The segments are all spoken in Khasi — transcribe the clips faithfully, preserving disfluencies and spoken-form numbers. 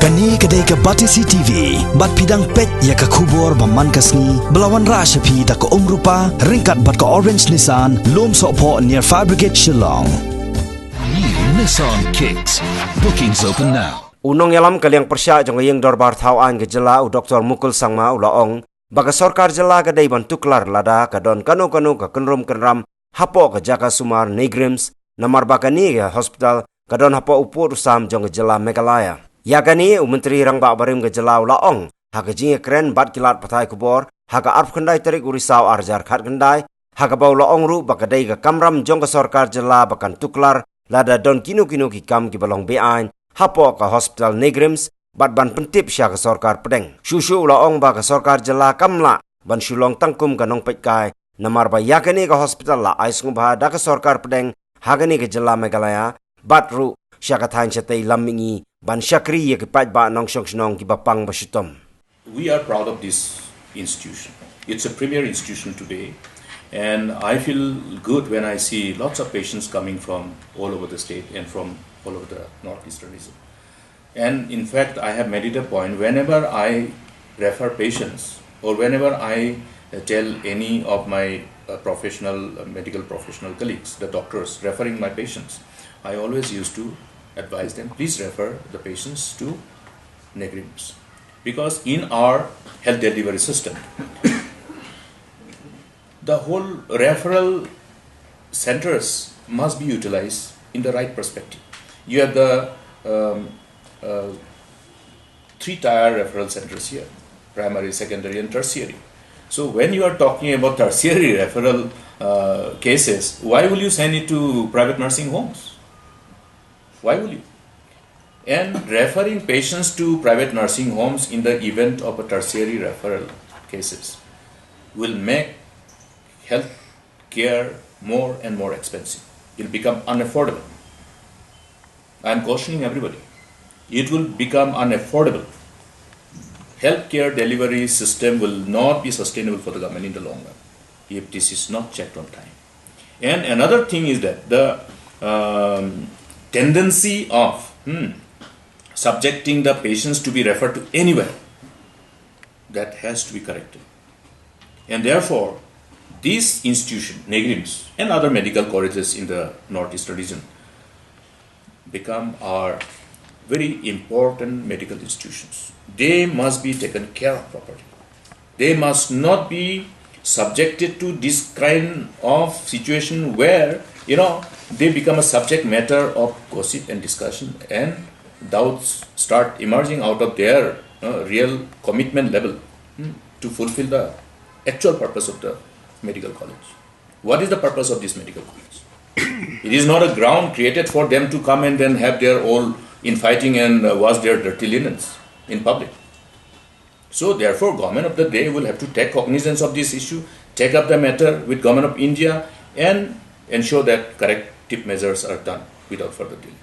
Kane ka dei ka Batesi T V, bad phi dang peit ïa ka khubor ba man ka sngi, ba la wanrah sha phi da ka Umrupa, ryngkat bad ka Orange Nissan, Lumsohphoh near Fire Brigade Shillong. New Nissan Kicks. Bookings open now. U nongïalam ka liang pyrshah jong ka ïing dorbar thaw aiñ ka jylla u Doktor Mukul Sangma u la ong ba ka sorkar jylla ka dei ban tuklar lada ka don kano kano ka kynrum kynram hapoh ka jaka sumar NEIGRIHMS, namar ba kane ka hospital ka don hapoh u pud u sam jong ka jylla Meghalaya. Ïa kane u Myntri Rangbah Barim ka jylla u la ong ha ka jingïakren bad ki lad pathai khubor ha ka arphew khyndai tarik u Risaw ar hajar khatkhyndai, ha kaba u la ong ruh ba ka dei ka kamram jong ka sorkar jylla ba kan tuklar lada don kino kino ki kam kiba long beaiñ hapoh ka hospital NEIGRIHMS, bad ban pyntip sha ka sorkar pdeng. Shuh shuh u la ong ba ka sorkar jylla kam lah ban shu long tang kum ka nongpeitkai, namar ba ïa kane ka hospital la ai sngewbha da ka sorkar pdeng ha kane ka jylla Meghalaya, bad ruh sha ka thaiñ shatei lam mihngi ban shakri ïa ki paidbah nongshong shnong kiba pang ba shitom. We are proud of this institution. It's a premier institution today, and I feel good when I see lots of patients coming from all over the state and from all over the northeastern region. And in fact, I have made it a point, whenever I refer patients or whenever I, uh, tell any of my, uh, professional, uh, medical professional colleagues, the doctors referring my patients, I always used to advise them, please refer the patients to NEIGRIHMS. Because in our health delivery system, the whole referral centers must be utilized in the right perspective. You have the, um, uh, three tier referral centers here: primary, secondary, and tertiary. So when you are talking about tertiary referral, uh, cases, why will you send it to private nursing homes? Why will you? And referring patients to private nursing homes in the event of a tertiary referral cases will make health care more and more expensive. It'll become unaffordable. I'm cautioning everybody. It will become unaffordable. Healthcare delivery system will not be sustainable for the government in the long run if this is not checked on time. And another thing is that the, um, tendency of, hmm, subjecting the patients to be referred to anywhere, that has to be corrected. And therefore, this institution, NEIGRIHMS, and other medical colleges in the northeastern region become our very important medical institutions. They must be taken care of properly. They must not be subjected to this kind of situation where, you know, they become a subject matter of gossip and discussion, and doubts start emerging out of their, uh, real commitment level, hmm, to fulfill the actual purpose of the medical college. What is the purpose of this medical college? It is not a ground created for them to come and then have their all infighting and, uh, wash their dirty linens in public. So therefore, government of the day will have to take cognizance of this issue, take up the matter with Government of India, and ensure that corrective measures are done without further delay.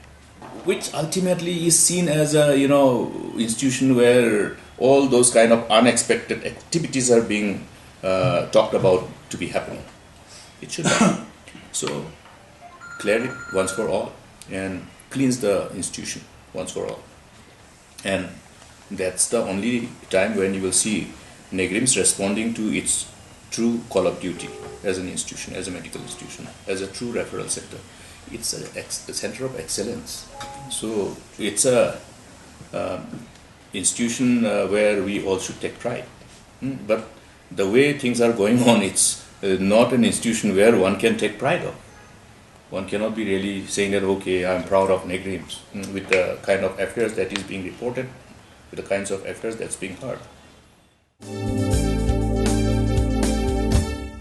Which ultimately is seen as a, you know, institution where all those kind of unexpected activities are being, uh, talked about to be happening. It should not. So clear it once for all and cleanse the institution once for all. And that's the only time when you will see NEIGRIHMS responding to its true call of duty as an institution, as a medical institution, as a true referral center. It's a, ex- a center of excellence. So it's a, um, institution, uh, where we all should take pride. Hmm, but the way things are going on, it's, uh, not an institution where one can take pride of. One cannot be really saying that, okay, I'm proud of NEIGRIHMS, mm, with the kind of affairs that is being reported, with the kinds of affairs that's being heard.